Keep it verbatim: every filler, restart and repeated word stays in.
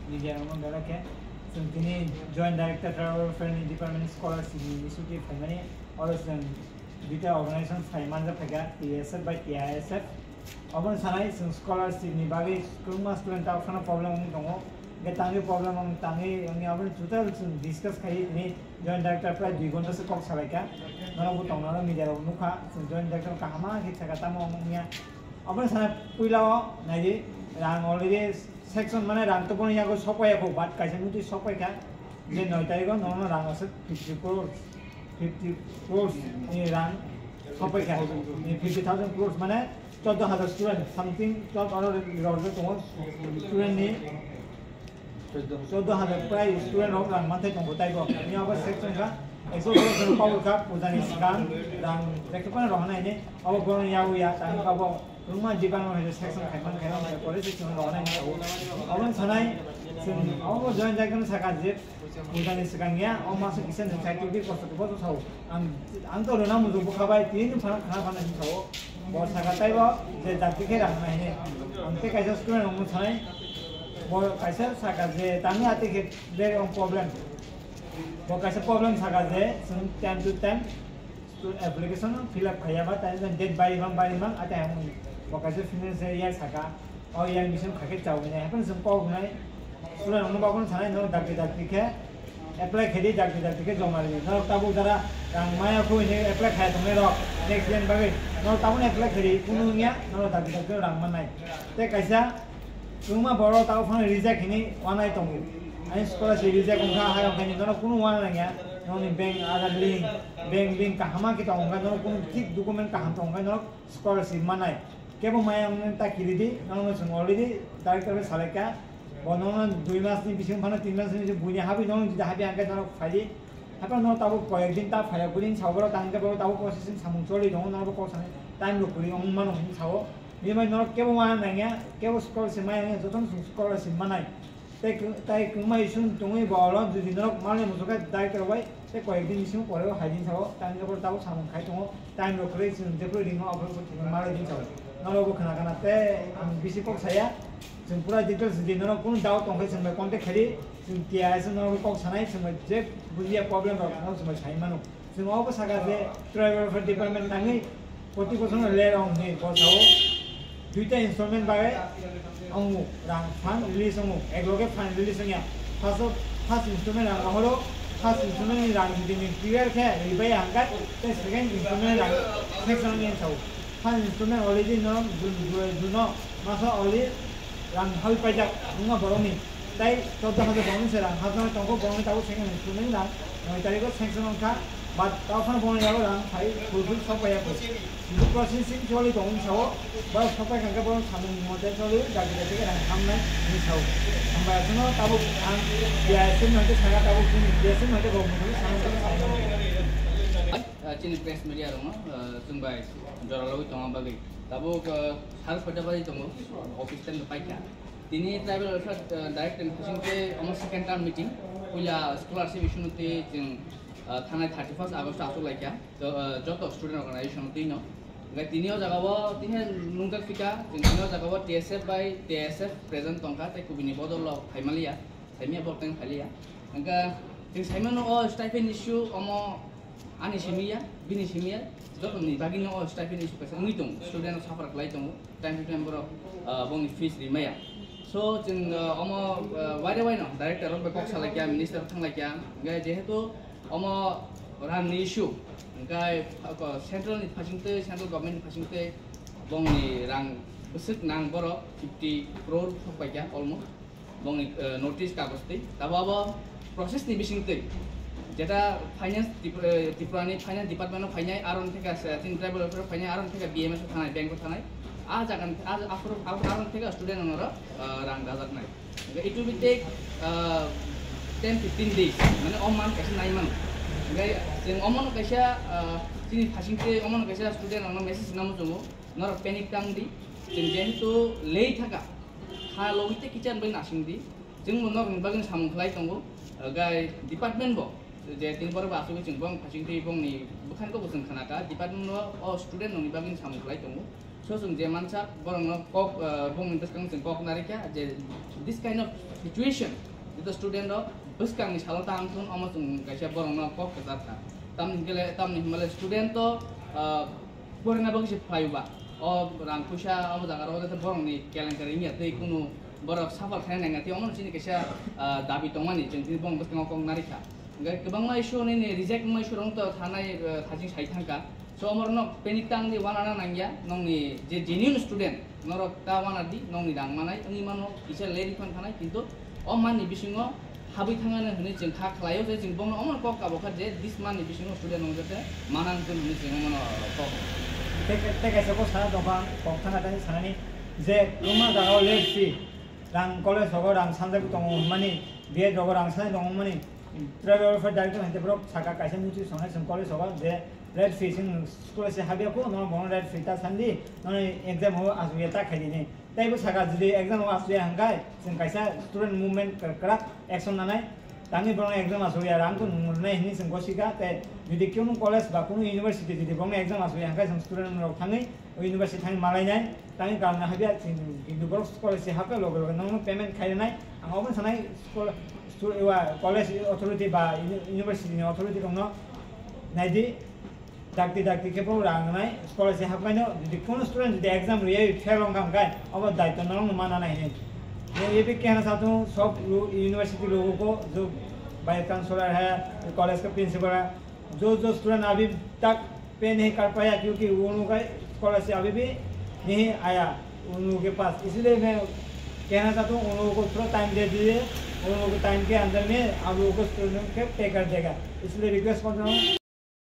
Media rokno belai khe chwng tini Joint Director Tribal Welfare ni Department ni Scholarship ni initiative phaimani, oro chwng duita organization sai manja phaikha, T S F bai T I S F. Obono sanai chwng scholarship ni bagwi kwbangma student tabuk phano problem wngwi tongo. Hwnkhe tangwi problem wng tangwi wngya aboni total chwng discuss khaiwi tini Joint Director prai dui ghonta se kok salaikha. Norokbo tongnaro media rok nukha, chwng Joint Director kahama khe theka tamo wngya. Obono sanai puila o naidi rang already section mane rang to bono yago sokpaiya kho, but kaisa mutwi sokpaikha je noi tarikh o nono rang aswk fifty crores, fifty crores ni rang sokpaikha. Ni fifty thousand crores mane chordo hajar student something, twelve aro rok tongo student ni chordo hajar prai student rok rang manthai tongo taibo. Ni abo section kha ekso power kha puja ni swkang rang jekhe phano rohornai ni abo bono yago ya tang abo. Rungma jibang no hai section khai man khai man pore section no nai ni abo. Abo sanai chwng abo join jai kan saka je puja ni swkang ya o masa kisa ni sai tu bi kosto ko to sao. Ang ang to rona mujo bukha bai tin phana khana phana ni sao. Bo saka tai bo je jati khe rang nai ne. Ang te kaisa student rong sanai bo kaisa saka je tangni ati khe very on problem. Bo kaisa problem saka je chwng time to time application fill up khaiya ba tai date bari bang bari bang ate ang bo kaisa financial year saka o year mission khake chawinai hapan chwng kok nai sura no ba kun sanai no dakti dakti khe apply khedi dakti dakti khe joma ri no tabu dara rang maya khu ni apply khaya tongnai rok next year bagwi no tabu apply khedi kunu ya no dakti dakti rang manai te kaisa Chwngma borok tabuk phano reject hinwi wanai tongo. Ani scholarship reject wngkha, hai wngkha hinwi nono kunu wana nangya. Noni bank Aadhaar link, bank link kaham khe tong wngkha, nono kunu thik document kaham tong wngkha, nono scholarship manai. Kebo maya wngmani ta kiridi, nono chwng already director bai salaikha. Bo nono dui mas ni bising phano tin mas ni buini habwi nono jodi habya hwnkhe nono phaidi. Haphano nono tabuk koyek din ta phaiya buini sao borok tangkhe borok tabuk processing samung choli tongo, nono bo kok sanai time rok kwrwi wng mano hinwi sao. Bini bai norok kebo wana nangya, kebo scholarship maya wngya, jotono chwng scholarship manai. Tei kwng-, tei kwngma issue wng tongwi bo oro jodi norok manwi muchungkha director bai, tei koyek din bisingo pore o hai din sao, tei hwnkhe bo tabuk samung khai tongo, time rok kwrwi chwng jephru ringo aphuru bo thwngwi manwi din sao. Norok bo khna khna tei ang bisi kok saya, chwng pura details di norok kunu doubt tongkhe chwng bai contact khaidi, chwng tiyaya chwng norok kok sanai, chwng bai je bujiya problem rok norok chwng bai sai mano. Chwng obo saka je tribal welfare department nangwi proti bochorno ler wng hwnwi bo sao. Duita installment bagwi wngo rang fund release wngo, ekloge fund release wngya. First of, first installment rang rohoro, first installment ni rang jodi nini clear khe ribaiya hwnkhe tei second installment ni rang sanction wngya sao. First installment already no June, July, June o maso already rang hal paijak wngma borokni. Tei chordo hajar borokni se rang hapjagwi tongkho, borokni tabuk second installment rang noi tarikh o sanction wngkha, but tao phano borokni yago rang phai fulfill sok paiya kho. Processing choli tongmani sao, borok sok pai kha khe borok samung mote choli, dakti dakti khe rang hamnai hinwi sao. Hambai aswkno tabuk ang P S M ni hoite sakha, tabuk chini P S M ni hoite bo mungwi samung tangwi saimano. Ah, chini press media rokno, ah, chwng bai jora logwi tongma bagwi tabuk, ah, sal soita baji tongo, office time paikha. Tini tribal welfare, uh, director ni bising tei omo second term meeting. Puila scholarship issue no tei chwng, uh, thanai thirty first August o achuk laikha. Jo-, uh, joto student organization twi no. Hingke tini o jaga o tini nungjak pika, chwng tini o jaga o T S F bai T S F present tongkha tei kubini bodol rok phaimaliya, phaimiya borok tei phailiya. Hingke chwng saimano o stipend issue omo Ani simi ya, bini simi ya, joto ni bagwi no o stipend issue kaisa wngwi tongo. Student suffer khlai tongo, time to time borok, ah, bongni fees rimaya. So, chwng, ah, omo, ah, waire waino director rok bai kok salai kya, minister thanglai kya, hingke jehetu omo rang ni issue, hingke, ah, central ni phasing twi, central government ni phasing twi bongni rang bwswk nang borok fifty crore thok pai kya almost. Bongni, eh, notice kagoj twi. Tabo abo process ni bising twi. Jeta finance Tripura, eh, Tripura ni finance department o phainai, aron theka se, chini tribal welfare o phainai, aron theka B M S o thanai, bank o thanai. A jaga ni, a, aphuru, aphuru aron theka student rok, eh, rang dajaknai. It will be take, eh, ten fifteen days. Mane o month kaisa nai mano. Hingke chwng omono kaisa, eh, chini phasing twi omono kaisa student rokno message namo chongo. Norok panic tang di. Chwng jehetu lei thaka. Ha logite kicha bai nasing di. Chwng bo norokni bagwi samung khlai tongo. Gai department bo je tin borok ba asugwi chwng bong phasing twi bongni bwkhan ko bo chwng khna ka. Department bo o student rokni bagwi samung khlai tongo. So chwng je mansak borokno kok, ah, bongni bwskang chwng kok narikha je this kind of situation, joto student rok bwskangni salo ta wngthun, omo chwng kaisa borokno kok kwchar kha. Tamni hwnkhe le, tamni hwnba le student to, ah, porina bagwi se phlai ba. O rang puisa omo jaga rok jate borokni kelenkari wngya tei kunu borok suffer khaina nangya tei omo chini kaisa, ah, dabi tongmani chwng tini borokni bwskango kok narikha. Hwnkhe kwbangma issue nini reject wngma issue rok to thanai, ah, thajing sai thangkha. So, omorno panic tang di, wanana nangya, nongni je genuine student, norok ta wana di, nongni rang manai, wngwi mano, kisa le refund thanai, kintu o manni bisingo habwi thangani hwnwi chwng kha khlaio, je chwng bono omono kok kabo kha je this manni bisingo student nong jate manang tun hwnwi chwng omono kok. Tei, tei kaisa kok sana tongkha, kok thana tei sanani je kwma jagao late fee, rang college rogo rang sanjagwi tongo hwnmani, B Ed rogo rang sanjagwi tongo hwnmani, private welfare director hai borok saka kaisa muchung songnai chwng college rogo je late fee chwng school se habya kho, no bono late fee ta sandi, no exam o asugya ta khaidi ni. Tei bo saka jodi exam o asugya hwnkhe chwng kaisa student movement kwrak action nanai. Tangwi borok exam asugya rang to nung rwnai hinwi chwng gosikha tei jodi kunu college ba kunu university jodi borokno exam asugya hwnkhe chwng student rok thangwi o university thangwi malainai. Tangwi karon habya chwng jodi borok college se hapkha loge loge nokno payment khainai. Ang obo sanai school, stu-, wa, college authority ba uni-, university ni authority rokno naidi. Dakti dakti khe bo rang nai scholarship hapkaino, jodi kono student jodi exam riyai fail wngkha hwnkhe obo daityo norokno mana nai hinwi. Nw ebi kehna satung sob lu-, university lugo ko jo vice chancellor hai, college ko principal hai, jo jo student abhi tak pe nahi kar paya kyunki uno ka scholarship abhi bhi nahi aaya. उन लोगों के पास, इसलिए मैं कहना चाहता हूँ, उन लोगों को थोड़ा टाइम दे दीजिए, उन लोगों के टाइम के अंदर में आप लोगों को स्टूडेंट के पे कर देगा। इसलिए रिक्वेस्ट करता हूँ,